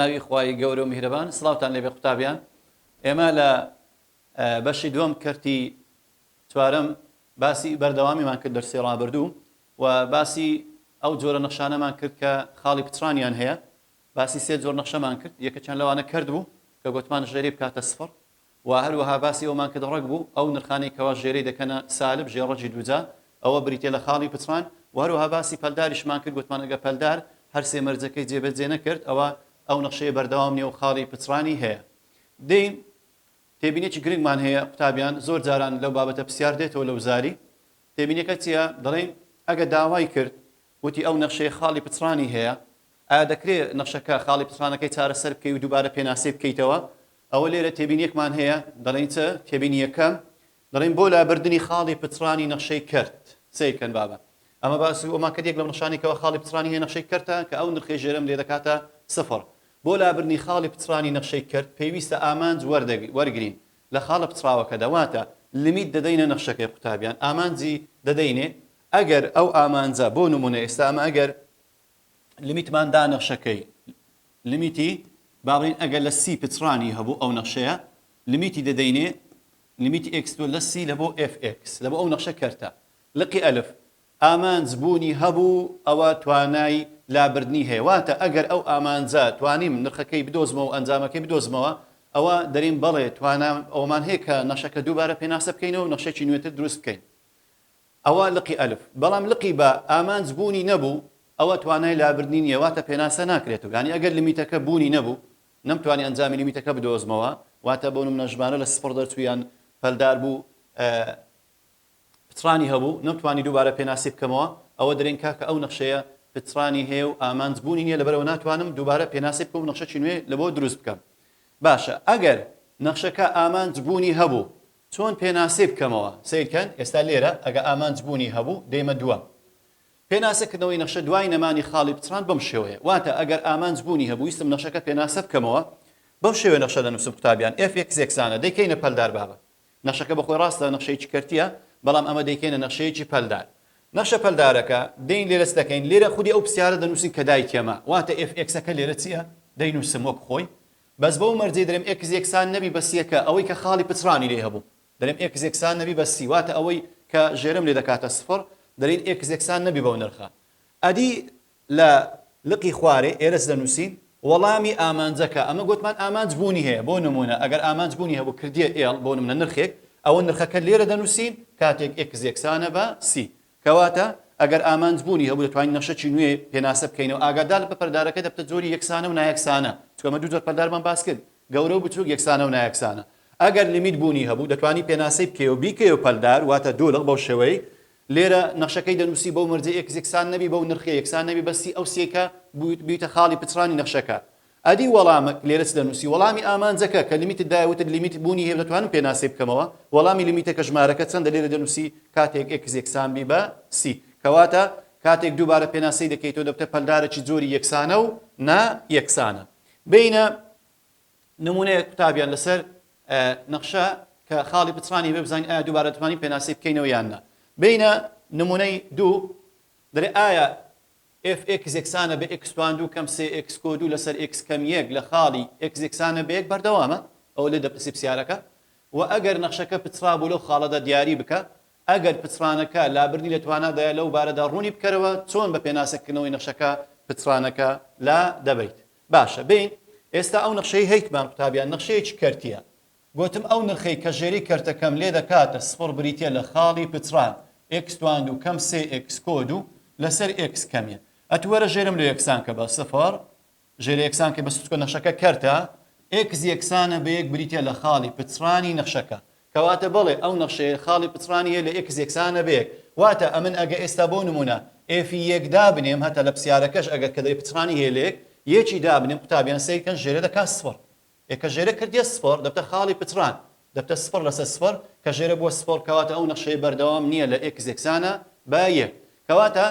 ناوی خوای گەورە و میهرەبان سڵاوتان لێبێ قوتابیان ئێمە لە بەشی دووەم کەرتی چوارەم باسی بەردەوامیمان کرد دەرسی ڕابردوو و باسی ئەو جۆرە نەخشانەمان کرد کە خاڵی پچڕانیان هەیە باسی سێ جۆر نەخشەمان کرد یەکەکیان لەوانە کەرت بوو کە گۆتمان ژێرەی بکاتە سفر و هەروەها باسی ئەوەمان کرد ڕەگ بوو ئەو نرخانەی کەوا ژێرەی دەکەنە سالب ژێڕەگی دووجا ئەوە بریتیە لە خاڵی پچڕان و هەروەها باسی پەلداریشمان کرد گوتمان ئەگەر پەلدار هەر سێ مەرجەکەی جێبەجێ نەکرد ئەوە ئەو نەخشەیە بەردەوام نیە و خاڵی پچڕانی هەیە. دێین تێبینیەکی گرنگمان هەیە قوتابیان زۆر جاران لەو بابەتە پرسیار دێتەوە لە وزاری تێبینیەکە چیە دەڵێین ئەگەر داوای کرد وتی ئەو نەخشەیە خاڵی پچڕانی هەیە ئایا دەکرێ نەخشەکە خاڵی پچڕانەکەی چارەسەر بکەی و دووبارە پێناسەی بکەیتەوە؟ ئەوە لێرە تێبینیەکمان هەیە دەڵێین چ؟ تێبینی یەکەم دەڵێین بۆ لابردنی خاڵی پچڕانی نەخشەی کەرت سەیر کەن بابە ئەمە باس ئەومان کرد یەک لەو نەخشانەی کەوا خاڵی پچڕانی هەیە نەخشەی کەرتە کە ئەو نرخەی ژێرەم لێ دەکاتە سفر بۆ لابردنی خاڵی پچڕانی نەخشەی کەرت پێویستە ئامانج وەرگرین لە خاڵە پچڕاوەکەدا واتە لیمیت دەدەینە نەخشەکەی قوتابیان ئامانجی دەدەینێ ئەگەر ئەو ئامانجە بۆ نمونە ئێستا ئەمە ئەگەر لیمیتمان دا نەخشەکەی لیمیتی با بڵێین ئەگەر لە سی پچڕانی هەبوو ئەو نەخشەیە لیمیتی دەدەینێ لیمیتی ئێکس تۆ لە سی لە بۆ ئێف ئێکس لە بۆ ئەو نەخشە کەرتە لقی ئەلف ئامانج بوونی هەبوو ئەوە توانای لابردنی هەیە واتە ئەگەر ئەو ئامانجە توانیم نرخەکەی بدۆزمەوە و ئەنجامەکەی بدۆزمەوە ئەوە دەرین بەڵێ توانا ئەوەمان هەیە کە نەخشەکە دووبارە پێناسە بکەینەوە و نەخشێکی نوێتر دروست بکەین ئەوە لقی ئەلف. بەڵام لقی با ئامانج بوونی نەبوو ئەوە توانای لابردنی نییە واتە پێناسە ناکرێتەوە یانی ئەگەر لیمیتەکە بوونی نەبوو نەمتوانی ئەنجامی لیمیتەکە بدۆزمەوە واتە بۆ نمونە ژمارە لە سفڕ دەرچوو یان پەلدار بوو پچڕانی هەبوو نەمتوانی دووبارە پێناسی بکەمەوە ئەوە دەرێن کاکە ئەو نەخشەیە پچڕانی هەیە و ئامانج بوونی نییە لەبەرئەوە ناتوانم دووبارە پێناسی بکەم و نەخشەکی نوێ لەبۆ دروست بکەم باشە ئەگەر نەخشەکە ئامانج بوونی هەبوو چۆن پێناسەی بکەمەوە؟ سەیرکەن ئێستا لێرە ئەگە ئامانج بوونی هەبوو دێمە دووەم. پێناسە کردنەوەی نەخشە دوای نەمانی خاڵی پچڕان بەم شێوەیە واتە ئەگەر ئامانج بوونی هەبوو ویستم نەخشەکە پێناسە بکەمەوە بەم شێوەیە نەخشە دەنووسم قوتابیان ئێف ئێکس یەکسانە دەیکەینە پەلدار بابە نەخشەکە بەخۆی ڕاستە نەخشەیەکی کەرتیە بەڵام ئەمە دەیکەینە نەخشەیەکی پەلدار نەخشە پەلدارەکە دێین لێرە چ دەکەین لێرە خودی ئەو پرسیارە دەنووسین کە دایکێمە واتە ئێف ئێکسەکە لێرە چییە دەینووسم وەک خۆی بەس بەو مەرجەی دەرێم ئێکس یەکسان نەبی بە سیەکە ئەوەی کە خاڵی پچڕانی لێی هەبوو دەرێم ئێکس یەکسان نەبی بە سی واتە ئەوەی کە ژێرم لێ دەکاتە سفر دەرێین ئێکس یەکسان نەبی بەو نرخە ئەدی لە لقی خوارێ ئێرەس دەنووسین وەڵامی ئامانجەکە ئەمە گۆتمان ئامانج بوونی هەیە بۆ نموونە ئەگەر ئامانج بوونی هەبوو کردیە ئێڵ بۆ نمونە نرخێک ئەوە نرخەکە لێرە دەنووسین کاتێک ئێکس یەکسانە بە سی کەواتە ئەگەر ئامانج بوونی هەبوو دەتوانین نەخشەکی نوێ پێناسە بکەینەوە ئاگادار بە پەلدارەکە دەبتە جۆری یەکسانە و نایەکسانە چونکە ئەمە دوو جۆر پەلدارمان باس کرد گەورە و بچووک یەکسانە و نایەکسانە ئەگەر لیمیت بوونی هەبوو دەتوانی پێناسەی بکەی و بیکەیەوە پەلدار واتە دوو لق بەو شێوەی لێرە نەخشەکەی دەنووسی بەو مەرجەی ئێکس یەکسان نەبی بەو نرخەی یەکسان نەبی بە سی ئەو سیەکە بیتە خاڵی پچڕانی نەخشەکە ئەدی وەڵامەک لێرە چ دەنووسی؟ وەڵامی ئامانجەکە کە لیمیتت دایە وتت لیمیت بوونی هەیە دەتوانم پێناسەی بکەمەوە وەڵامی لیمیتەکە ژمارەکە چەندە لێرە دەنووسی کاتێک ئێکس یەکسان بی بە سی کەواتە کاتێک دووبارە پێناسەی دەکەیتەوە دەبتە پەلدارێکی جۆری یەکسانە و نا یەکسانە بینە نمونەیەک قوتابیان لەسەر نەخشە کە خاڵی پچڕانی هەبێ بزانین ئایا دووبارە دەتوانین پێناسەی بکەینەوە یان نا بینە نمونەی دوو دەرێ ئایا ئێف ئێکس یەکسانە بە ئێکس توان دوو کەم سێ ئێکس کۆ دوو لەسەر ئێکس کەم یەک لە خاڵی ئێکس یەکسانە بە یەک بەردەوامە؟ ئەوە لێت دەپرسی پرسیارەکە. وە ئەگەر نەخشەکە پچڕابوو لەو خاڵەدا دیاری بکە. ئەگەر پچڕانەکە لابردنی لە توانادایە لەو بارەدا ڕوونی بکەرەوە چۆن بە پێناسەکردنەوەی نەخشەکە پچڕانەکە لا دەبەیت. باشە بێین ئێستا ئەو نەخشەی هەیتمان قوتابیان نەخشەیەکی کەرتیە. گۆتم ئەو نرخەی کە ژێری کەرتەکەم لێ دەکاتە سفڕ بریتیە لە خاڵی پچڕان ئێکس توان دوو کەم سێ ئێکس کۆ دوو لەسەر ئێکس کەم یەک ئەتوو وەرە ژێرم لۆ یەکسان کە بە سفڕ ژێرە یەکسان کەی بە سفر چونکە نەخشەکە کەرتە ئێکس یەکسانە بە یەک بریتیە لە خاڵی پچڕانی نەخشەکە کەواتە بەڵێ ئەو نەخشەیە خاڵی پچڕانی هەیە لە ئێکس یەکسانە بە یەک واتە ئەمن ئەگە ئێستا بۆ نمونە ئێفی یەک دابنێم هەتا لە پسیارەکەش ئەگەر کە دەرێ پچڕانی هەیە لە یەک یەکی دابنێم قوتابیان سەیر کەن ژێرە دەکا سفڕ ئێ کە ژێرە کردیە سفر دەبتە خاڵی پچڕان دەبتە سفر لەسەر سفر کە ژێرە بووە سفر کەواتە ئەو نەخشەیە بەردەوام نییە لە ئێکس یەکسانە بە یەک کەواتە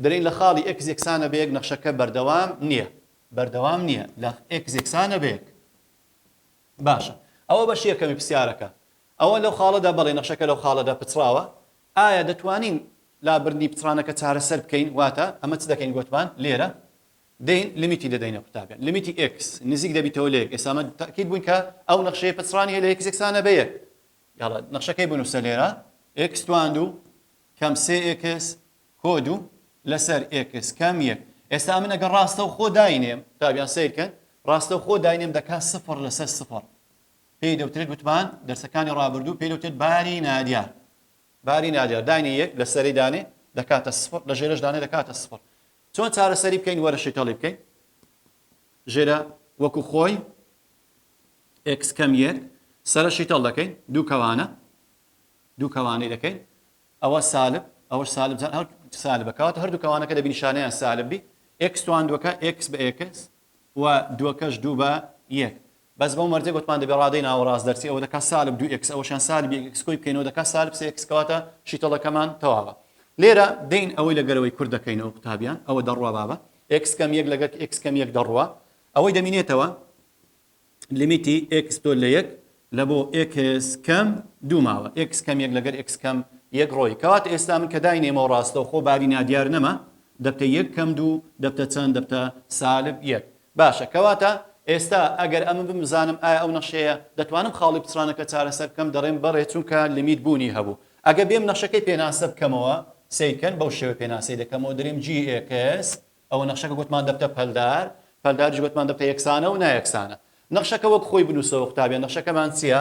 دەرێین لە خاڵی ئێکس یەکسانە بە یەک نەخشەکە بەردەوام نییە بەردەوام نییە لە ئێکس یەکسانە بە یەک باشە ئەوە بەشی یەکەمی پرسیارەکە ئەوە لەو خاڵەدا بەڵێ نەخشەکە لەو خاڵەدا پچڕاوە ئایا دەتوانین لابردنی پچڕانەکە چارەسەر بکەین واتە ئەمە چ دەکەین گۆتمان لێرە. دێین limit ی دەدەینە قوتابیان limit ی x نزیک دەبیتەوە لە یەک ئێستا ئەمە تەئکید بووین کە ئەو نەخشەیە پچڕانی هەیە لە x یەکسانە بە یەک یاڵا نەخشەکەی بنووسە لێرە x توان دوو کەم سێ x کۆ دوو لەسەر x کەم یەک ئێستا من ئەگەر ڕاستەوخۆ داینێم قوتابیان سەیرکەن ڕاستەوخۆ داینێم دەکا سفر لەسەر سفر پێی دەوترێت وتمان دەرسەکانی ڕابردوو پێی دەوترێت باری نادیار باری نادیار داینێ یەک لەسەری دانێ دەکاتە سفر لە ژێرەش دانێ دەکاتە سفر چۆن چارەسەری بکەین وەرە شیتەڵی بکەین ژێرە وەکو خۆی x کەم یەک سەرە شیتەڵ دەکەین دوو کەوانە دوو کەوانەی دەکەین ئەوە سالب ئەوەش سالب جان هەر سالبە کەواتە هەردوو کەوانەکە دەبی نیشانەیان سالب بی x توان دووەکە x بە x و دووەکەش دوو بە یەک بەس بەو مەرجەی گۆتمان دەبێ ڕادەی ناوەڕاست دەرچی ئەوە دەکا سالب دوو x ئەوەشیان سالب یەک x کۆی بکەینەوە دەکا سالب سێ x کەواتە شیتەڵەکەمان تەواوە لێرە دێین ئەوەی لە گەرەوەی کورت دەکەینەوە قوتابیان ئەوە دەڕوا بابە x کەم یەک لەگەر x کەم یەک دەڕوا ئەوەی دەمینێتەوە limit ی x تۆ لە یەک لە بۆ x کەم دوو ماوە x کەم یەک لەگەر x کەم یەک ڕۆی کەواتە ئێستا من کە داینێمەوە ڕاستەوخۆ باری نادیار نەما دەبتە یەک کەم دوو دەبتە چەند دەبتە سالب یەک باشە کەواتە ئێستا ئەگەر ئەمن بمزانم ئایا ئەو نەخشەیە دەتوانم خاڵی پچڕانەکە چارەسەر بکەم دەڵێم بەڵێ چونکە limit بوونی هەبوو ئەگە بێم نەخشەکەی پێناسە بکەمەوە سەیرکەن بەو شێوە پێناسەی دەکەمەوە دەرێم g x ئەوە نەخشەکە گوتمان دەبتە پەلدار پەلداریش گوتمان دەبتە یەکسانە و نایەکسانە نەخشەکە وەک خۆی بنووسەوە قوتابیان نەخشەکەمان چییە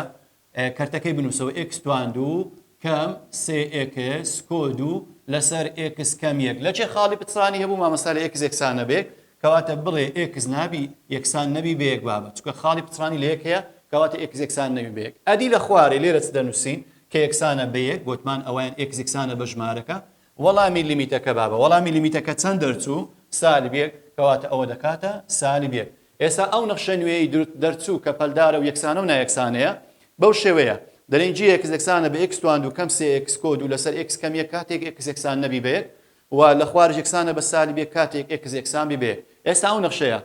کەرتەکەی بنووسەوە x توان دوو کەم سێ x کۆ دوو لەسەر x کەم یەک لە چێ خاڵی پچڕانی هەبوو مامۆستا لە x یەکسان نەبێ کەواتە بڵێ x نابی یەکسان نەبی بە یەک بابە چونکە خاڵی پچڕانی لە یەک هەیە کەواتە x یەکسان نەبی بە یەک ئەدی لە خوارێ لێرە چ دەنووسین کە یەکسانە بە یەک گۆتمان ئەوەیان x یەکسانە بە ژمارەکە وەڵامی limit ەکە بابە وەڵامی limit ەکە چەند دەرچوو سالب یەک کەواتە ئەوە دەکاتە سالب یەک ئێستا ئەو نەخشە نوێیەی دەرچوو کە پەلدارە و یەکسانە و نایەکسانەیە بەو شێوەیە دەلێین g x یەکسانە بە x توان دوو کەم سێ x کۆ دوو لەسەر x کەم یەک کاتێک x یەکسان نەبی بە یەک و لە خوارش یەکسانە بە سالب یەک کاتێک x یەکسان بی بە یەک. ئێستا ئەو نەخشەیە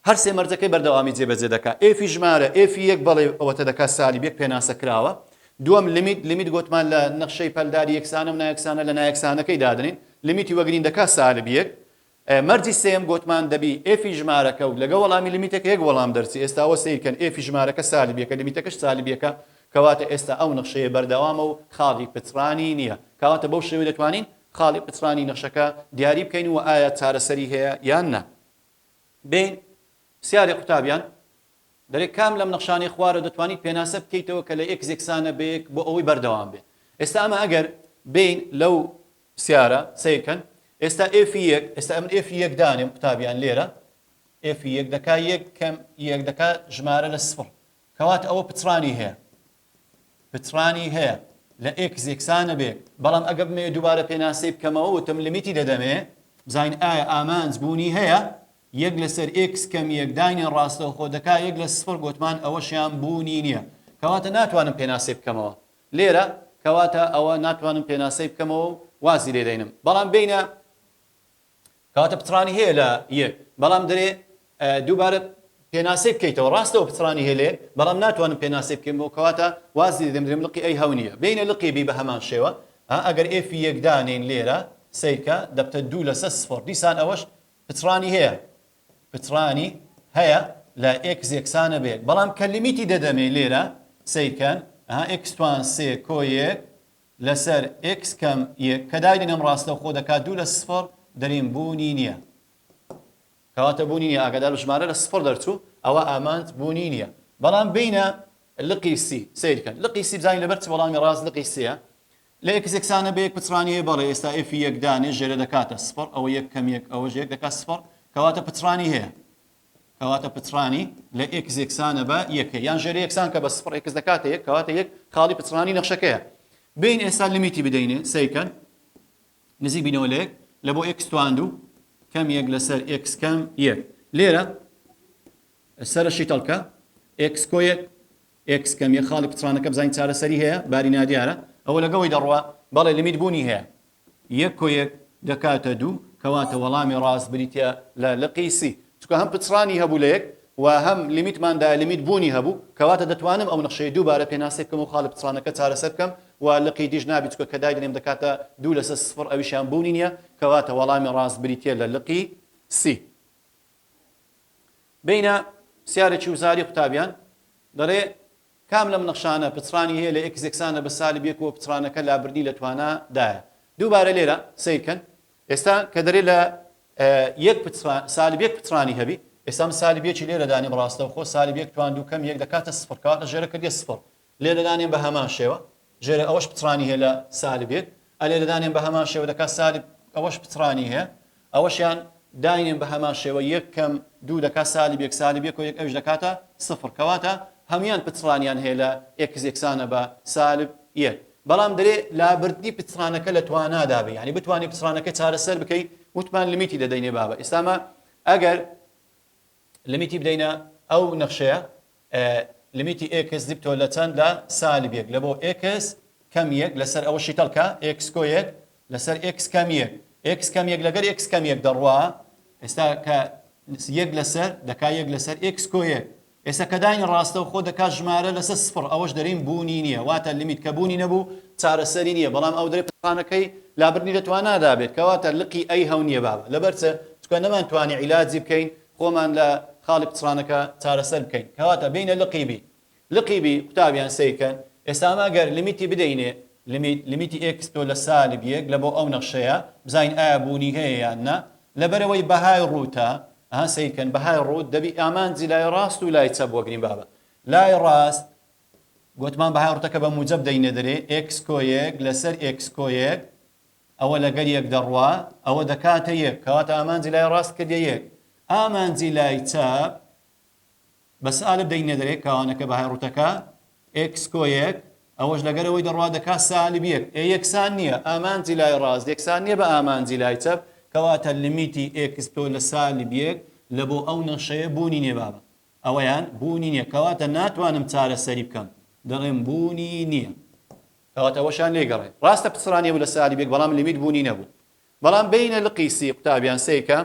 هەر سێ مەرجەکەی بەردەوامی جێبەجێ دەکا f ی ژمارە f ی یەک بەڵێ ئەوەتە دەکا سالب یەک پێناسە کراوە دووەم limit limit گۆتمان لە نەخشەی پەلداری یەکسانە و نایەکسانە لە نایەکسانەکەی دادەنین limit ی وەگرین دەکا سالب یەک مەرجی سێیەم گۆتمان دەبی f ی ژمارەکە و لەگە وەڵامی limit ەکە یەک وەڵام دەرچی ئێستا ئەوە سەیر کەن f ی ژمارەکە سالب یەکە limit ەکەش سالب یەکە کەواتە ئێستا ئەو نەخشەیە بەردەوامە و خاڵی پچڕانی نییە کەواتە بەو شێوەیە دەتوانین خاڵی پچڕانی نەخشەکە دیاری بکەین و ئایا چارەسەری هەیە یان نا بێین پرسیارێ قوتابیان دەرێ کام لەم نەخشانەی خوارەوە دەتوانیت پێناسە بکەیتەوە کە لە x یەکسانە بە یەک بۆ ئەوەی بەردەوام بێت ئێستا ئەمە ئەگەر بێین لەو پرسیارە سەیرکەن ئێستا f ی یەک ئێستا ئەمن f ی یەک دانێم قوتابیان لێرە f ی یەک دەکا یەک کەم یەک دەکا ژمارە لە سفر کەواتە ئەوە پچڕانی هەیە پچڕانی هەیە لە x یەکسانە بێ بەڵام ئەگە بمەوێ دووبارە پێناسەی بکەمەوە وتم limit ی دەدەمێ بزانین ئایا ئامانج بوونی هەیە یەک لەسەر x کەم یەک داینێن ڕاستەوخۆ دەکا یەک لە سفر گۆتمان ئەوەشیان بوونی نییە کەواتە ناتوانم پێناسەی بکەمەوە لێرە کەواتە ئەوە ناتوانم پێناسەی بکەمەوە و وازی لێ دەینم بەڵام بینە کەواتە پچڕانی هەیە لە یەک بەڵام دەرێ دووبارە پێناسەی بکەیتەوە ڕاستەوە پچڕانی هەیە لە یەک بەڵام ناتوانم پێناسەی بکەمەوە کەواتە وازی لێ دەم درێم لقی A هەو نییە بینە لقی B بە هەمان شێوە ئەگەر f ی یەک دانێین لێرە سەیرکە دەبتە دوو لەسەر سفر دیسان ئەوەش پچڕانی هەیە پچڕانی هەیە لە x یەکسانە بە یەک بەڵام کە limit ی دەدەمێ لێرە سەیرکەن ئەها x توان سێ کۆ یەک لەسەر x کەم یەک کە داینێم ڕاستەوخۆ دەکات دوو لە سفر دەرێم بوونی نییە کەواتە بوونی نییە ئاگادار ژمارە لە سفر دەرچوو ئەوە ئامانج بوونی نییە بەڵام بینە لقی C سەیرکەن لقی C بزانین لەبەر چ وەڵامی ڕاست لقی C یە لە x یەکسانە بە یەک پچڕانی هەیە بەڵێ ئێستا f ی یەک دانێ ژێرە دەکاتە سفر ئەوە یەک کەم یەک ئەوەش یەک دەکات سفر کەواتە پچڕانی هەیە کەواتە پچڕانی لە x یەکسانە بە یەک هەیە یان ژێرە یەکسان کە بە سفر x دەکاتە یەک کەواتە یەک خاڵی پچڕانی نەخشەکەیە بین ئێستا limit ی بدەینێ سەیرکەن نزیک بینەوە لە یەک لە بۆ x توان دوو کەم یەک لەسەر x کەم یەک لێرە سەرە شیتەڵکە x کۆ یەک x کەم یەک خاڵی پچڕانەکە بزانین چارەسەری هەیە باری نادیارە ئەوە لەگەڵی دەڕوا بەڵێ limit بوونی هەیە یەک کۆ یەک دەکاتە دوو کەواتە وەڵامی ڕاست بریتە لە لقی C چونکە هەم پچڕانی هەبوو لە یەک و هەم limit مان دایە limit بوونی هەبوو کەواتە دەتوانم ئەو نەخشەیە دووبارە پێناسەی بکەم و خاڵی پچڕانەکە چارەسەر بکەم و لقی D یش نابی چونکە کە دایدەنێم دەکاتە دوو لەسەر سفر ئەویشیان بوونی نییە کەواتە وەڵامی ڕاست بریتیە لە لقی C. بینە پرسیارێکی وزاری قوتابیان دەڵێ کام لەم نەخشانە پچڕانی هەیە لە ئێکس یەکسانە بە سالب یەک و پچڕانەکە لابردنی لە توانا دایە؟ دووبارە لێرە سەیر کەن ئێستا کە دەرێ لە یەک پچڕان سالب یەک پچڕانی هەبی ئێستا من سالب یەکی لێرە دانێم ڕاستەوخۆ سالب یەک توان دوو کەم یەک دەکاتە سفر کەواتە ژێرە کردیە سفر لێرە دانێم بە هەمان شێوە ژێرە ئەوەش پچڕانی هەیە لە سالب یەک ئە لێرە دانێم بە هەمان شێوە دەکات سالب ئەوەش پچڕانی هەیە ئەوەشیان داینێن بە هەمان شێوە یەک کەم دوو دەکات سالب یەک سالب یەک و یەک ئەویش دەکاتە سفر کەواتە هەموویان پچڕانیان هەیە لە ئێکس یەکسانە بە سالب یەک بەڵام دەرێ لابردنی پچڕانەکە لە توانادا بێ یانی بتوانی پچڕانەکە چارەسەر بکەی وتمان لمیتی دەدەینێ بابە ئێستامە ئەگەر لمیتی بدەینە ئەو نەخشەیە لمیتی ئێکس دیبتۆ لە چەند لە سالب یەک لە بۆ ئێکس کەم یەک لەسەر ئەوە شیتەڵکە ئێکس کۆ یەک لەسەر ئێکس کەم یەک ئێکس کەم یەک لەگەر ئێکس کەم یەک دەڕوا ئێستا کە یەک لەسەر دەکا یەک لەسەر ئێکس کۆ یەک ئێستا کە داین ڕاستەوخۆ دەکات ژمارە لەسەر سفر ئەوەش دەرین بوونی نییە واتە لمیت کە بوونی نەبوو چارەسەری نییە بەڵام ئەو دەرێ پچڕانەکەی لابردنی لە توانادا بێت کەواتە لقی ئەی هەو نییە بابە لەبەر چ چونکە نەمانتوانی عیلاجی بکەین خۆمان لە خاڵی پچڕانەکە چارەسەر بکەین کەواتە بێینە لقی بی لقی بی قوتابیان سەیرکەن ئێستا ئەمە گەر لمیتی بدەینێ لمیت لمیتی ئێکس تۆ لە سالب یەک لە بۆ ئەو نەخشەیە بزانین ئایا بوونی هەیە یان نا لەبەرئەوەی بەهای ڕووتە ئەها سەیرکەن بەهای ڕووت دەبی ئامانجی لای ڕاست و لای چەپ وەگرین بابە لای ڕاست گۆتمان بەهای ڕووتەکە بە موجەب دەینە دەرێ ئێکس کۆ یەک لەسەر ئێکس کۆ یەک ئەوە لەگەر یەک دەڕوا ئەوە دەکاتە یەک کەواتە ئامانجی لای ڕاست کردیە یەک ئامانجی لای چەپ بە سالب دەینە دەرێ کەوانەکە بەهای ڕووتەکە ئێکس کۆ یەک ئەوەش لەگەر ئەوەی دەڕوا دەکا سالب یەک ئێ یەکسان نییە ئامانجی لای ڕاست یەکسان نییە بە ئامانجی لای چەپ کەواتە لمیتی ئێکس تۆ لە سالب یەک لە بۆ ئەو نەخشەیە بوونی نییە بابە ئەوەیان بوونی نییە کەواتە ناتوانم چارەسەری بکەم دەڵێم بوونی نییە کەواتە ئەوەشیان لێ گەڕێ ڕاستە پچڕانی هەبوو لە سالب یەک بەڵام لمیت بوونی نەبوو بەڵام بینە لقی سی قوتابیان سەیرکە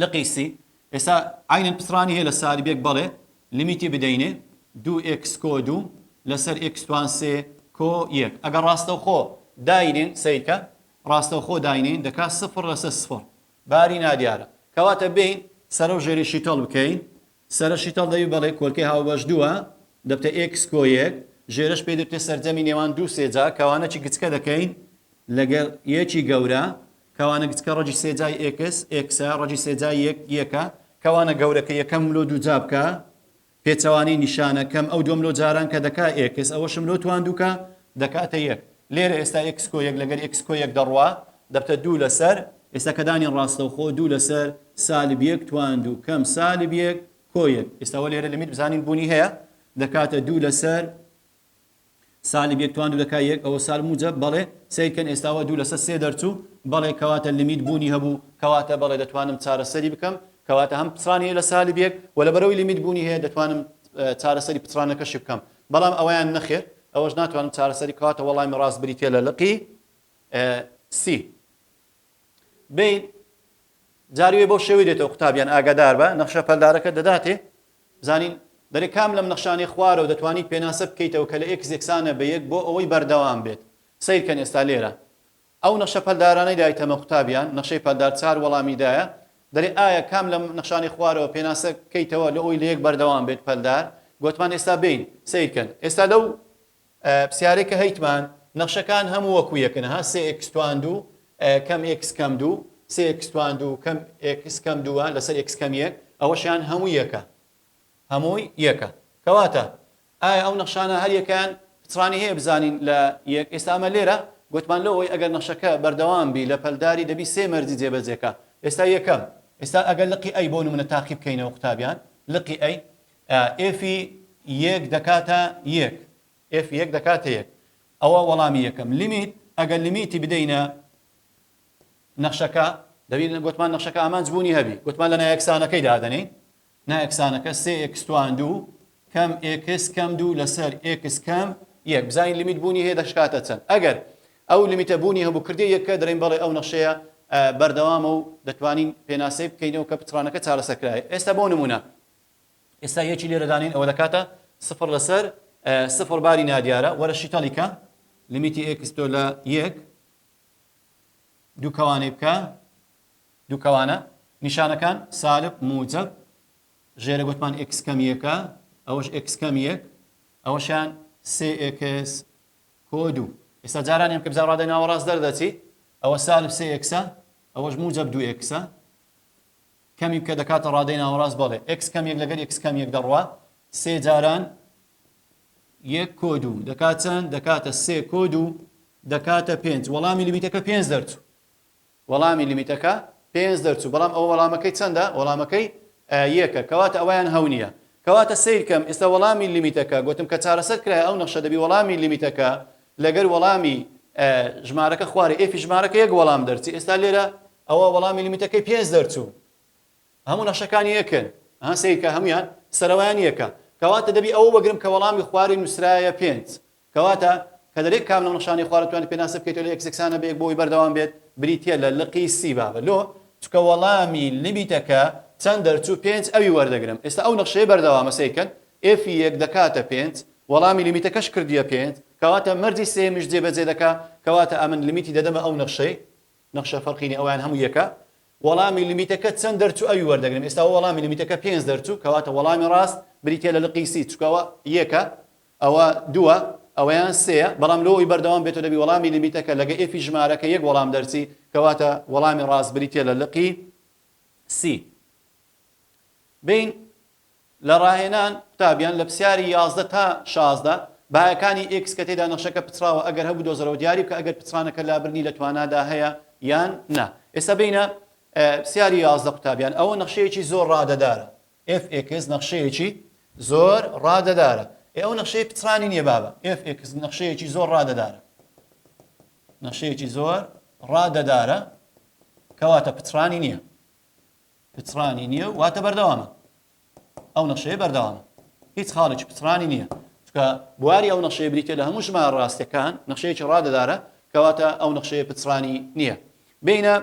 لقی سی ئێستا عەینەن پچڕانی هەیە لە سالب یەک بەڵێ لمیتی بدەینێ دوو ئێکس کۆ دوو لەسەر ئێکس توان سێ کۆ یەک ئەگەر ڕاستەوخۆ داینێن سەیرکە ڕاستەوخۆ داینێن دەکا سفر لەسەر سفر باری نادیارە کەواتە بێین سەرەو ژێری شیتەڵ بکەین سەرە شیتەڵ دەبی بەڵێ کۆلکەی هاوبەش دووە دەبتە ئێکس کۆ یەک ژێرەش پێی دەبتێ سەرجەمی نێوان دوو سێجا کەوانە چی گچکە دەکەین لەگەڵ یەکی گەورە کەوانە گچکە ڕەگی سێجای ئێکس ئێکسە ڕەگی سێجای یەک یەکە کەوانە گەورەکە یەکەم لۆ دووجا بکە پێچەوانەی نیشانە کەم ئەو دووەم لۆ جاران کە دەکا ئێکس ئەوەشم لۆ توان دووکە دەکاتە یەک لێرە ئێستا ئێکس کۆ یەک لەگەر ئێکس کۆ یەک دەڕوا دەبتە دوو لەسەر ئێستا کە دانین ڕاستەوخۆ دوو لەسەر سالب یەک توان دوو کەم سالب یەک کۆ یەک ئێستا وە لێرە لمیت بزانین بوونی هەیە دەکاتە دوو لەسەر سالب یەک توان دوو دەکا یەک ئەوە سالب موجەب بەڵێ سەیرکەن ئێستاوە دوو لەسەر سێ دەرچوو بەڵێ کەواتە لمیت بوونی هەبوو کەواتە بەڵێ دەتوانم چارەسەری بکەم کەواتە هەم پچڕانی هەیە لە سالب یەک و لەبەرەوەی لمیت بوونی هەیە دەتوانم چارەسەری پچڕانەکەشی بکەم بەڵام ئەوەیان نەخێر ئەوەش ناتوانم چارەسەری کەواتە وەڵامی ڕاست بریتە لە لقی سی بین جاری وێ بەو شێوەی دێتەوە قوتابیان ئاگادار بە نەخشە پەلدارەکە دەداتێ بزانین دەرێ کام لەم نەخشانەی خوارەوە دەتوانیت پێناسە بکەیتەوە کە لە ئێکس یەکسانە بە یەک بۆ ئەوەی بەردەوام بێت سەیرکەن ئێستا لێرە ئەو نەخشە پەلدارانەی دایتەمە قوتابیان نەخشەی پەلدار چار وەڵامی دایە دەرێ ئایا کام لەم نەخشانەی خوارەوە پێناسە بکەیتەوە لە ئەوی لە یەک بەردەوام بێت پەلدار گۆتمان ئێستا بین سەیرکەن ئێستا لەو پسیارەی کە هەیتمان نەخشەکان هەموو وەکو یەکن ها سێ ئێکس توان دوو کەم ئێکس کەم دوو سێ ئێکس توان دوو کەم ئێکس کەم دووە لەسەر ئێکس کەم یەک ئەوەشیان هەموو یەکە هەمووی یەکە کەواتە ئایا ئەو نەخشانە هەر یەکەیان پچڕانی هەیە بزانین لە یەک ئێستا ئەمە لێرە گوتمان لەوەی ئەگەر نەخشەکە بەردەوام بی لە پەلداری دەبی سێ مەرجی جێبەجێکە ئێستا یەکەم ئێستا ئەگەر لقی ئەی بۆ نمونە تاقی بکەینەوە قوتابیان لقی ئەی ئێفی یەک دەکاتە یەک ئێف یەک دەکاتە یەک ئەوە وەڵامی یەکەم لیمیت ئەگەر لیمیتی بدەینە نەخشەکە دەبی گوتمان نەخشەکە ئامانج بوونی هەبی گوتمان لە نایەکسانەکەی دادەنێین نایەکسانەکە سێ ئێکس توان دوو کەم ئێکس کەم دوو لەسەر ئێکس کەم یەک بزانین لیمیت بوونی هەیە دەشکاتە چەند ئەگەر ئەو لیمیتە بوونی هەبوو کردی یەکە دەڵێین بەڵێ ئەو نەخشەیە بەردەوامە و دەتوانین پێناسەی بکەینەوە کە پچڕانەکە چارەسەر کرایە ئێستا بۆ نمونە ئێستا یەکی لێرە دانێین ئەوە دەکاتە سفر لەسەر سفر باری نادیارە وەرە شیتەڵی کە لیمیتی ئێکس تۆ لە یەک دوو کەوانەی بکە دوو کەوانە نیشانەکان سالب موجب. ژێرە گوتمان x کەم یەکە، ئەوەش x کەم یەک، ئەوەشیان سێ x کۆ دوو. ئێستا جاران یەم کە بزان ڕادەی ناوەڕاست دەردەچی، ئەوە سالب سێ x ە، ئەوەش موجەب دوو x ە. کەمی بکە دەکاتە ڕادەی ناوەڕاست بەڵێ x کەم یەک لەگەر x کەم یەک دەڕوا سێ جاران یەک کۆ دوو دەکات چەند؟ دەکاتە سێ کۆ دوو دەکاتە پێنج. وەڵامی لیمیتەکە پێنج دەرچوو. وەڵامی لیمیتەکە پێنج دەرچوو بەڵام ئەوە وەڵامەکەی چەندە؟ وەڵامەکەی یەکە کەواتە ئەوەیان هەو نییە. کەواتە سەیرکەم ئێستا وەڵامی لیمیتەکە گوتم کە چارەسەر کرایە ئەو نەخشە دەبی وەڵامی لیمیتەکە لەگەر وەڵامی ژمارەکە خوارێ f ی ژمارەکە یەک وەڵام دەرچی ئێستا لێرە ئەوە وەڵامی لیمیتەکەی پێنج دەرچوو هەموو نەخشەکانی یەکن ها سەیرکە هەمویان سەرەوەیان یەکە کەواتە دەبی ئەوە وەگرم کە وەڵامی خواری نووسرایە پێنج کەواتە کە دەرێ کام لەم نەخشانەی خوارە توانیت پێناسە بکەیتەوە لە x یەکسانە بە یەک بۆ ئەوەی بەردەوام بێت بریتیە لە لقی C بابە لۆ چونکە وەڵامی لیمیتەکە چەند دەرچوو پێنج ئەوی وەردەگرم ئێستا ئەو نەخشەیە بەردەوامە سەیرکەن f ی یەک دەکاتە پێنج وەڵامی لیمیتەکەش کردیە پێنج کەواتە مەرجی سێیەمیش جێبەجێ دەکا کەواتە ئەمن لیمیتی دەدەمە ئەو نەخشەی نەخشە فەرقی نیە ئەویان هەموو یەکە وەڵامی لیمیتەکە چەند دەرچوو ئەوی وەردەگرم ئێستا وەڵامی لیمیتەکە پێنج دەرچوو کەواتە وەڵامی ڕاست بریتیە لە لقی C چونکە ئەوە یەکە ئەوە دووە ئەوەیان سێیە بەڵام لۆ ئەوی بەردەوام بێتەوە دەبی وەڵامی لیمیتەکە لەگە f ی ژمارەکە یەک وەڵام دەرچی کەواتە وەڵامی ڕاست بریتیە لە لقی C بین لە ڕاهێنان قوتابیان لە پرسیاری 11 تا 16 بەهاکانی x کە تێدا نەخشەکە پچڕاوە ئەگەر هەبوو دۆزەرەوە دیاری بکە ئەگەر پچڕانەکە لابردنی لە توانادا هەیە یان نا ئێستا بینە پرسیاری 11 قوتابیان ئەوە نەخشەیەکی زۆر ڕادەدارە FX نەخشەیەکی زۆر ڕادەدارە. ئێ ئەو نەخشەیە پچڕانی نییە بابە. FX نەخشەیەکی زۆر ڕادەدارە. نەخشەیەکی زۆر ڕادەدارە کەواتە پچڕانی نییە. پچڕانی نییە و واتە بەردەوامە. ئەو نەخشەیە بەردەوامە. هیچ خاڵێکی پچڕانی نییە. چونکە بواری ئەو نەخشەیە بریتە لە هەموو ژمارە ڕاستەکان نەخشەیەکی ڕادەدارە کەواتە ئەو نەخشەیە پچڕانی نییە. بینە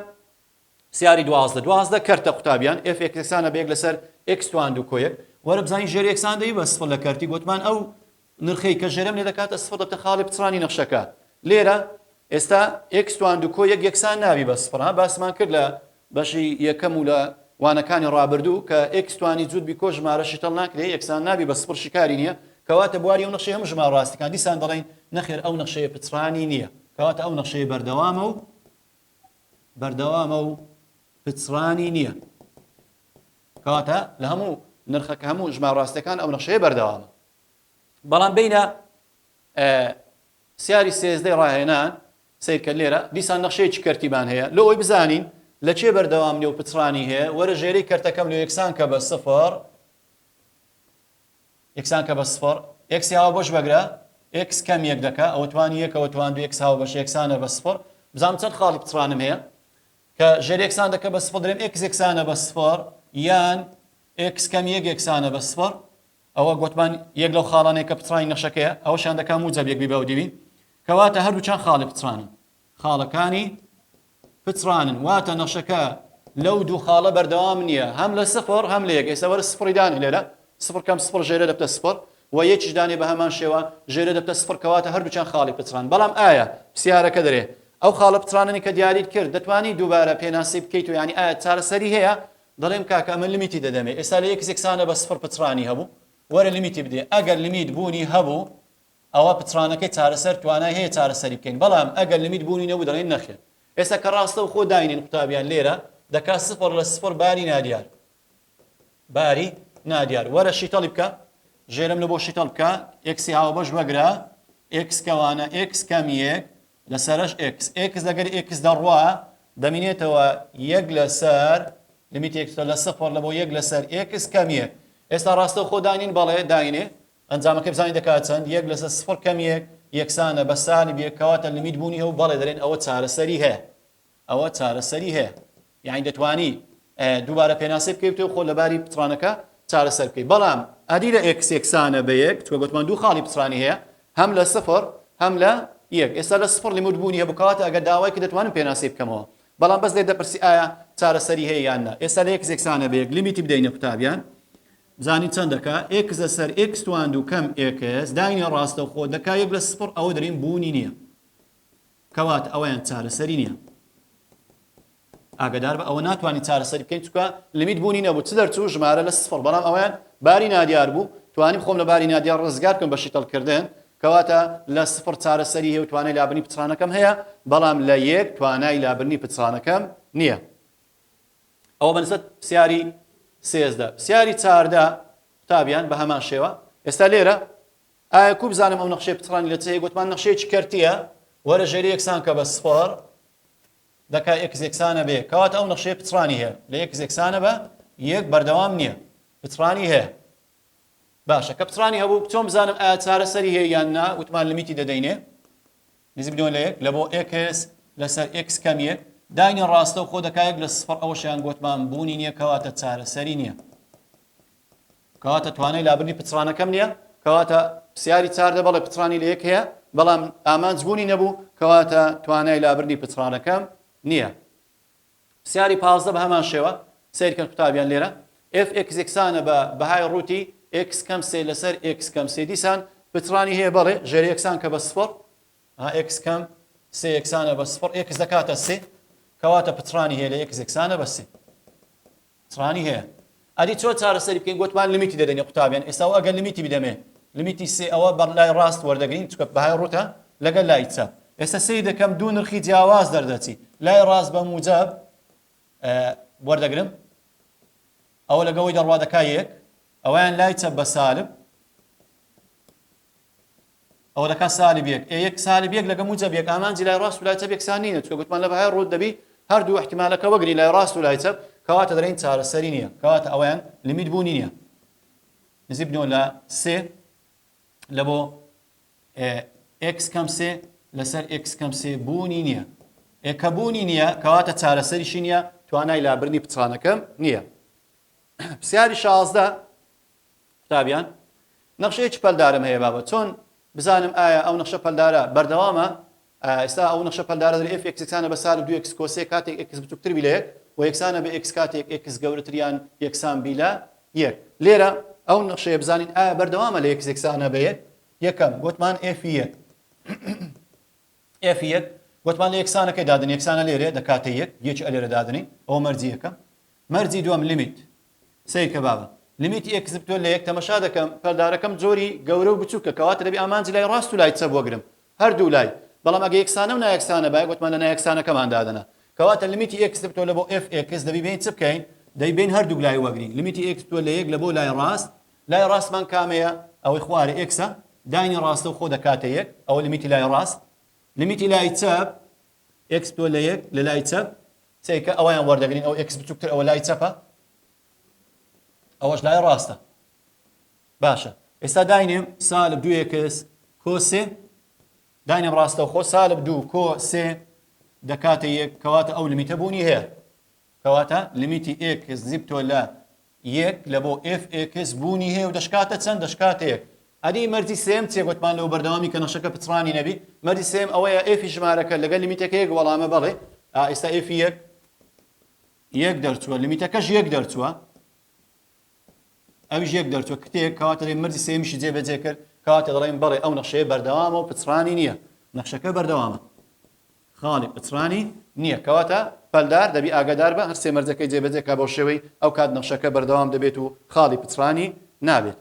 پرسیاری 12 12 کەرتە قوتابیان f x یەکسانە بە یەک لەسەر x توان دوو کۆ یەک وەرە بزانین ژێر یەکسان دەبی بە سفر لە کەرتی گوتمان ئەو نرخەی کە ژێرەم لێ دەکاتە سفر دەبتە خاڵی پچڕانی نەخشەکە لێرە ئێستا x توان دوو کۆ یەک یەکسان نابی بە سفر ها باسمان کرد لە بەشی یەکەم و لە وانەکانی ڕابردوو کە x توانی جووت بی کۆ ژمارە شیتەڵ ناکرێ یەکسان نابی بە سفر شیکاری نییە کەواتە بواری ئەو نەخشەی هەموو ژمارە ڕاستەکان دیسان دەڵێین نەخێر ئەو نەخشەیە پچڕانی نییە کەواتە ئەو نەخشەیە بەردەوامە و بەردەوامە و پچڕانی نییە. کەواتە لە هەموو نرخەکە هەموو ژمارە ڕاستەکان ئەو نەخشەیە بەردەوامە. بەڵام بینە سیاری سێزدەی ڕاهێنان سیرکە لێرە دیسان نەخشەیەکی کەرتیمان هەیە لۆ ئەوی بزانین لە چێ بەردەوام نیە و پچڕانی هەیە وەرە ژێرەی کەرتەکەم لۆ یەکسان کە بە سفر یەکسان کە بە سفر x ی هاوبەش بەگرە x کەم یەک دەکا ئەوە توانی یەک ئەوە توان دوو x هاوبەش یەکسانە بە سفر بزانم چەند خاڵی پچڕانم هەیە کە ژێر یەکسان دەکە بە سفر دەرێم x یەکسانە بە سفر یان x کەم یەک یەکسانە بە سفر ئەوە گوتمان یەک لەو خاڵانەیە کە پچڕانی نەخشەکەیە ئەوەشیان دەکا موجەب یەک بی بەو دیوی کەواتە هەردووچان خاڵی پچڕانن خاڵەکانی پچڕانن واتە نەخشەکە لەو دوو خاڵە بەردەوام نییە هەم لە سفر هەم لە یەک ئێستا وەرە سفری دانێ لێرە سفر کەم سفر ژێرە دەبتە سفر و یەکیش دانێ بە هەمان شێوە ژێرە دەبتە سفر کەواتە هەردووچان خاڵی پچڕان بەڵام ئایا پرسیارەکە دەرێ ئەو خاڵە پچڕانەی کە دیاریت کرد دەتوانی دووبارە پێناسی بکەیت و یعنی ئایا چارەسەری هەیە دەڵێم کاکە ئەمە لمیتی دەدەمێ ئێستا لە x یەکسانە بە سفر پچڕانی هەبوو وەرە لمیتی بدێ ئەگەر لمیت بوونی هەبوو ئەوا پچڕانەکەی چارەسەر توانای هەیە چارەسەری بکەین بەڵام ئەگەر لمیت بوونی نەبوو دەڵێین نەخێر ئێستا کە ڕاستەوخۆ داینین قوتابیان لێرە دەکا سفر لە سفر باری نادیار باری نادیار وەرە شیتەڵی بکە ژێرم لە بۆ شیتەڵ بکە x ی هاوبەش وەگرە x کەوانە x کەم یەک لەسەرش x x لەگەر x دەڕوا دەمینێتەوە یەک لەسەر لمیت x لە سفر لە بۆ یەک لەسەر x کەم یەک ئێستا ڕاستەوخۆ داینین بەڵێ داینێ ئەنجامەکەی بزانین دەکات چەند؟ یەک لەسەر سفر کەم یەک یەکسانە بە سالب یەک کەواتە لمیت بوونی هەبوو بەڵێ دەرێن ئەوە چارەسەری هەیە ئەوە چارەسەری هەیە یعنی دەتوانی دووبارە پێناسەی بکەیت و خۆ لەباری پچڕانەکە چارەسەر بکەیت بەڵام ئەدی لە x یەکسانە بە یەک چونکە گوتمان دوو خاڵی پچڕانی هەیە هەم لە سفر هەم لە یەک ئێستا لە سفر لیمت بوونی هەبوو کەواتە ئەگەر داوای کە دەتوانم پێناسەی بکەمەوە بەڵام بەس لێ دەپرسی ئایا چارەسەری هەیە یان نا ئێستا لە x یەکسانە بە یەک لیمیتی بدەینە قوتابیان بزانین چەند دەکا x لەسەر x توان دوو کەم x داینێ ڕاستەوخۆ دەکا یەک لە سفر ئەوە دەرێین بوونی نییە کەواتە ئەوەیان چارەسەری نییە. ئاگادار بە ئەوە ناتوانین چارەسەری بکەین چونکە limit بوونی نەبوو چ دەرچوو ژمارە لە سفر بەڵام ئەویان باری نادیار بوو توانیم خۆم لە باری نادیار ڕزگار بکەم بە شیتەڵکردن کەواتە لە سفر چارەسەری هەیە و توانای لابردنی پچڕانەکەم هەیە بەڵام لە یەک توانای لابردنی پچڕانەکەم نییە ئەوە بەنسبەت پرسیاری 13 پرسیاری 14 قوتابیان بە هەمان شێوە ئێستا لێرە ئایا کو بزانم ئەو نەخشەی پچڕانی لە چ هەیە گوتمان نەخشەیەکی کەرتیە وەرە ژێری یەکسان کە بە سفر دەکا x یەکسانە بە یەک کەواتە ئەو نەخشەیە پچڕانی هەیە لە x یەکسانە بە یەک بەردەوام نییە پچڕانی هەیە باشە کە پچڕانی هەبوو چۆن بزانم ئایا چارەسەری هەیە یان نا وتمان limit ی دەدەینێ نزیک بدەوە لە یەک لە بۆ x لەسەر x کەم یەک داینێ ڕاستە و خۆ دەکا یەک لە سفر ئەوەشیان گوتمان بوونی نییە کەواتە چارەسەری نییە کەواتە توانای لابردنی پچڕانەکەم نییە کەواتە پرسیاری چاردە بەڵێ پچڕانی لە یەک هەیە بەڵام ئامانج بوونی نەبوو کەواتە توانای لابردنی پچڕانەکەم نییە پرسیاری 15 بە هەمان شێوە سیرکەن قوتابیان لێرە f x یەکسانە بە بەهای ڕووتی x کەم سێ لەسەر x کەم سێ دیسان پچڕانی هەیە بەڵێ ژێر یەکسان کە بە سفر x کەم سێ یەکسانە بە سفر x دەکاتە سێ کەواتە پچڕانی هەیە لە x یەکسانە بە سێ پچڕانی هەیە ئەدی چۆن چارەسەری بکەین گوتمان limit ی دەدەینێ قوتابیان ئێستا و ئەگەر limit ی بدەمێ limit ی سێ ئەوە بەر لای ڕاست وەردەگرین چونکە بەهای ڕووتە لەگەل لای چەپ ئێستا سەیر دەکەم دوو نرخی جیاواز دەردەچی لای ڕاست بە موجەب وەردەگرم ئەوە لەگەوەی دەڕوا دەکا یەک ئەویان لای چەپ بە سالب ئەوە دەکات سالب یەک ئێ یەک سالب یەک لەگە موجەب یەک ئامانجی لای ڕاست و لای چەپ یەکسان نینە چونکە گوتمان لە بەهای ڕووت دەبی هەردوو احتیمالەکە وەگری لای ڕاست و لای چەپ کەواتە دەرێین چارەسەری نییە کەواتە ئەویان limit بوونی نییە نزیک بنەوە لە سێ لە بۆ x کەم سێ لەسەر x کەم سێ بوونی نییە ئێ کە بوونی نییە کەواتە چارەسەریشی نییە توانای لابردنی پچڕانەکەم نییە پرسیاری 16 قوتابیان نەخشەیەکی پەلدارم هەیە بابە چۆن بزانم ئایا ئەو نەخشە پەلدارە بەردەوامە ئێستا ئەو نەخشە پەلدارە دەرێ f x یەکسانە بە سالب دوو x کۆ سێ کاتێک x بچووکتر بی لە یەک و یەکسانە بە x کاتێک x گەورەتر یان یەکسان بی لە یەک لێرە ئەو نەخشەیە بزانین ئایا بەردەوامە لە x یەکسانە بە یەک یەکەم گوتمان f یەک f یەک گوتمان لە یەکسانەکەی دادن یەکسانە لێرێ دەکاتە یەک یەکی ئەلێرە دادنین ئەوە مەرجی یەکەم مەرجی دووەم limit سەیرکە بابە limit ی x بتۆ لە یەک تەمەشا دەکەم پەلدارەکەم جۆری گەورە و بچووکە کەواتە دەبی ئامانجی لای ڕاست و لای چەپ وەگرم هەردوو لای بەڵام ئەگە یەکسانە و نایەکسانە بایە گوتمان لە نایەکسانەکەمان دادەنا کەواتە limit ی x بتۆ لە بۆ f x دەبی بین چ بکەین دەی بین هەردوو لای وەگرین limit ی x بتۆ لە یەک لە بۆ لای ڕاست لای ڕاستمان کامەیە ئەوەی خوارێ x ە داینی ڕاستە و خۆ دەکاتە یەک ئەوە limit ی لای ڕاست limit ی لای چەپ x بتۆ لە یەک لە لای چەپ سەیرکە ئەویان وەردەگرین ئەو x بچووکتر ئەوە لای چەپە ئەوەش لای ڕاستە باشە ئێستا داینێم سالب دوو x کۆ سێ داینێم ڕاستەوخۆ سالب دوو کۆ سێ دەکاتە یەک کەواتە ئەو limit ە بوونی هەیە کەواتە limit ی x زیبتۆ لە یەک لە بۆ f x بوونی هەیە و دەشکاتە چەند؟ دەشکاتە یەک. ئەدی مەرجی سێیەم چیە گۆتمان لەو بەردەوامی کە نەخشەکە پچڕانی نەبی مەرجی سێیەم ئەوەیە f ی ژمارەکە لەگەل limit ەکە یەک وەڵامە بەڵێ ئا ئێستا f ی یەک یەک دەرچووە limit ەکەش یەک دەرچووە ئەویش یەک دەرچووە کتێک کەواتە دەڵێین مەرجی سێیەمیشی جێبەجێ کرد کەواتە دەڵێین بەڵێ ئەو نەخشەیە بەردەوامە و پچڕانی نییە نەخشەکە بەردەوامە خاڵی پچڕانی نییە کەواتە پەلدار دەبی ئاگادار بە هەر سێ مەرجەکەی جێبەجێ کا بەو شێوەی ئەو کات نەخشەکە بەردەوام دەبێت و خاڵی پچڕانی نابێت.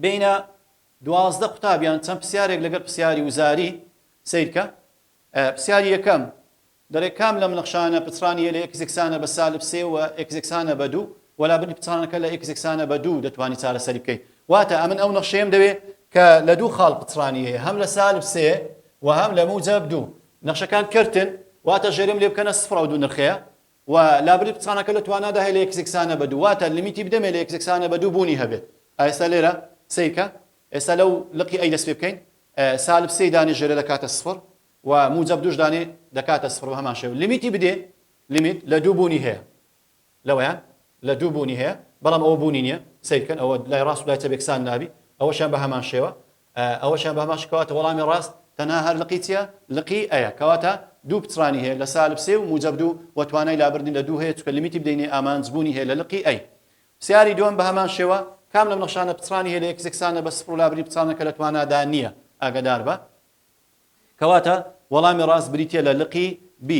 بێینە 12 قوتابیان چەند پرسیارێک لەگەڵ پرسیاری وزاری سەیرکە پرسیاری یەکەم دەڵێ کام لەم نەخشانە پچڕانی هەیە لە x یەکسانە بە سالب سێ و x یەکسانە بە دوو وە لابردنی پچڕانەکە لە x یەکسانە بە دوو دەتوانی چارەسەری بکەیت واتە ئەمن ئەو نەخشەیەم دەوێ کە لە دوو خاڵ پچڕانی هەیە هەم لە سالب سێ و هەم لە موجەب دوو نەخشەکان کەرتن واتە ژێرم لێ بکەنە سفر ئەو دوو نرخەیە و لابردنی پچڕانەکە لە توانادا هەیە لە x یەکسانە بە دوو واتە limit ی بدەمێ لە x یەکسانە بە دوو بوونی هەبێت ئێستا لێرە سەیرکە ئێستا لەو لقی A دەست پێ بکەین سالب سێی دانێ ژێرە دەکاتە سفر و موجەب دووش دانێ دەکاتە سفر بە هەمان شێوە limit ی بدێ limit لە دوو بوونی هەیە لەوەیان لە دوو بوونی هەیە بەڵام ئەوە بوونی نییە سەیرکەن ئەوە لای ڕاست و لای چەپ یەکسان نابی ئەوەشیان بە هەمان شێوە ئەوەشیان بە هەمان کەواتە وەڵامی ڕاست تەنها هەر لقی چییە لقی A یە کەواتە دوو پچڕانی هەیە لە سالب سێ و موجەب دوو و توانای لابردنی لە دوو هەیە چونکە limit ی بدەینێ ئامانج بوونی هەیە لە لقی A پرسیاری دووەم بە هەمان شێوە کام لەم نەخشانە پچڕانی هەیە لە x یەکسانە بە سفر و لابردنی پچڕانەکە لە توانادا نییە ئاگادار بە کەواتە وەڵامی ڕاست بریتیە لە لقی B.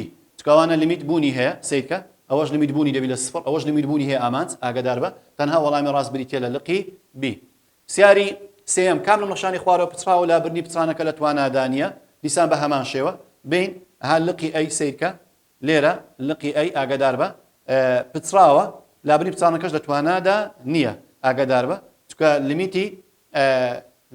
چونکە ئەوانە limit بوونی هەیە سەیرکە ئەوەش limit بوونی دەبی لە سفر ئەوەش limit بوونی هەیە ئامانج ئاگاداربە تەنها وەڵامی ڕاست بریتیە لە لقی B. پرسیاری سێیەم، کام لەم نەخشانەی خوارەوە پچڕاوە و لابردنی پچڕانەکە لە توانادا نییە؟ دیسان بە هەمان شێوە بین ها لقی A سەیرکە لێرە لقی A ئاگاداربە پچڕاوە لابردنی پچڕانەکەش لە توانادا نییە ئاگاداربە چونکە limit ی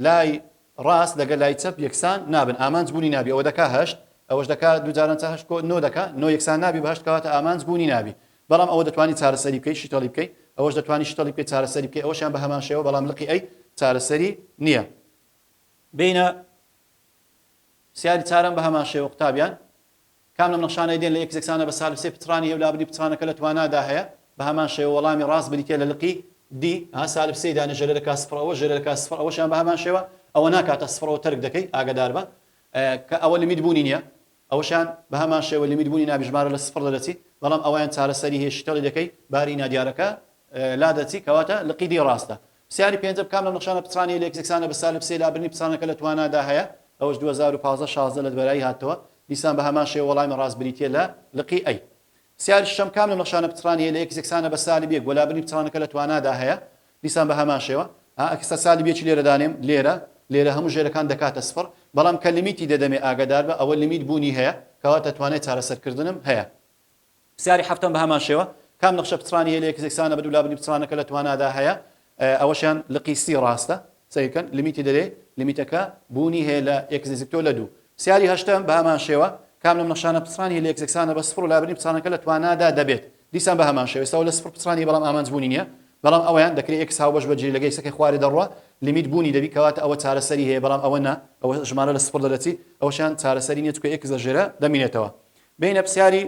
لای ڕاست لەگەل لای چەپ یەکسان نابن ئامانج بوونی نابی ئەوە دەکا هەشت ئەوەش دەکا دوو جاران چە هەشت کۆ نۆ دەکا نۆ یەکسان نابی بە هەشت کەواتە ئامانج بوونی نابی بەڵام ئەوە دەتوانی چارەسەری بکەی شیتەڵی بکەی ئەوەش دەتوانی شیتەڵی بکەی چارەسەری بکەی ئەوەشیان بە هەمان شێوە بەڵام لقی A چارەسەری نییە بینە پرسیاری چارەم بە هەمان شێوە قوتابیان کام لەم نەخشانەی دێن لە x یەکسانە بە سالب سێ پچڕانی هەیە و لابردنی پچڕانەکە لە توانادا هەیە؟ بە هەمان شێوە وەڵامی ڕاست بریتیە لە لقی D. ها سالب سێی دانێ ژێرە دەکا سفر ئەوەش ژێرە دەکا سفر ئەوەشیان بە هەمان شێوە ئەوە ناکاتە سفر ئەوە تەرک دەکەی ئاگەداربە کە ئەوە limit بوونی نییە ئەوەشیان بە هەمان شێوە limit بوونی نابی ژمارە لە سفر دەدەچی بەڵام ئەویان چارەسەری هەیە شیتەڵی دەکەی باری نادیارەکە لادەچی کەواتە لقی D ڕاستە. پرسیاری پێنجەم، کام لەم نەخشانە پچڕانی لە x یەکسانە بە سالب سێ لابردنی پچڕانەکە لە توانادا هەیە؟ ئەوەش 2015 16 لە بەرایی هاتەوە. دیسان بە هەمان شێوە وەڵامی ڕاست بریتییە لە لقی A. پرسیاری شەشەم، کام لەم نەخشانە پچڕانی هەیە لە x یەکسانە بە سالب یەک وە لابردنی پچڕانەکە لە توانادا هەیە؟ دیسان بە هەمان شێوە. ها ئەکستا سالب یەکی لێرە دانێم لێرە لێرە هەموو ژێرەکان دەکاتە سفر بەڵام کە limit ی دەدەمێ ئاگاداربە ئەوە limit بوونی هەیە کەواتە توانای چارەسەرکردنم هەیە. پرسیاری حەفتەم بەهەمان شێوە، کام نەخشە پچڕانی هەیە لە x یەکسانە بە دوو لابردنی پچڕانەکە لە توانادا هەیە؟ ئەوەشیان لقی C ڕاستە. سەیرکەن limit ی دەرێ limit ەکە بوونی هەیە لە x نزیکتۆ لە دوو. پرسیاری هەشتەم بەهەمان شێوە، کام لەم نەخشانە پچڕانی هەیە لە x یەکسانە بە سفر و لابردنی پچڕانەکە لە توانادا دەبێت؟ دیسان بەهەمان شێوە ئێستا لە سفر پچڕانی هەیە بەڵام ئامانج بوونی نییە بەڵام ئەویان دەکرێ x هاوبەش بە جێ لەگە x ەکەی خوارێ دەڕوا limit بوونی دەبی کەواتە ئەوە چارەسەری هەیە بەڵام ئەوە نا ئەوە ژمارە لە سفر دەرەچی ئەوەشیان چارەسەری نییە چونکە x لە ژێرە دەمینێتەوە. بێینە پرسیاری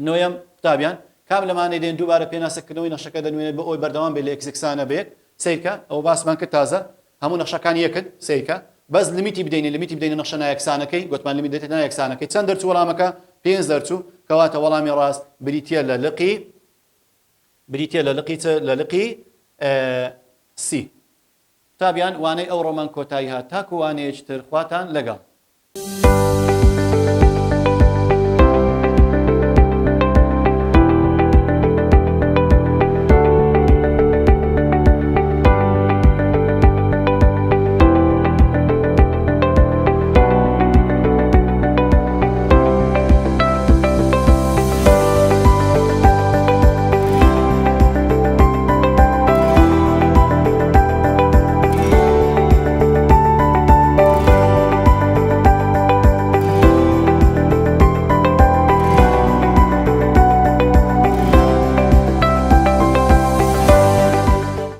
نۆیەم قوتابیان، کام لەمانەی دێن دووبارە پێناسەکردنەوەی نەخشەکە دەنوێنێت بۆ ئەوەی بەردەوام بێت لە x یەکسانە بە یەک؟ سەیرکە ئەوە باسمان کرد تازە هەموو نەخشەکان یەکن سەیرکە بەس limit ی بدەینێ limit ی بدەینە نەخشە نایەکسانەکەی گوتمان limit دێتە نایەکسانەکەی چەند دەرچوو وەڵامەکە پێنج دەرچوو کەواتە وەڵامی ڕاست بریتییە لە لقی بریتییە لە لقی چ لە لقی C قوتابیان وانەی ئەوڕۆمان کۆتایی هات تاکو وانەیەکی تر خواتان لەگەڵ.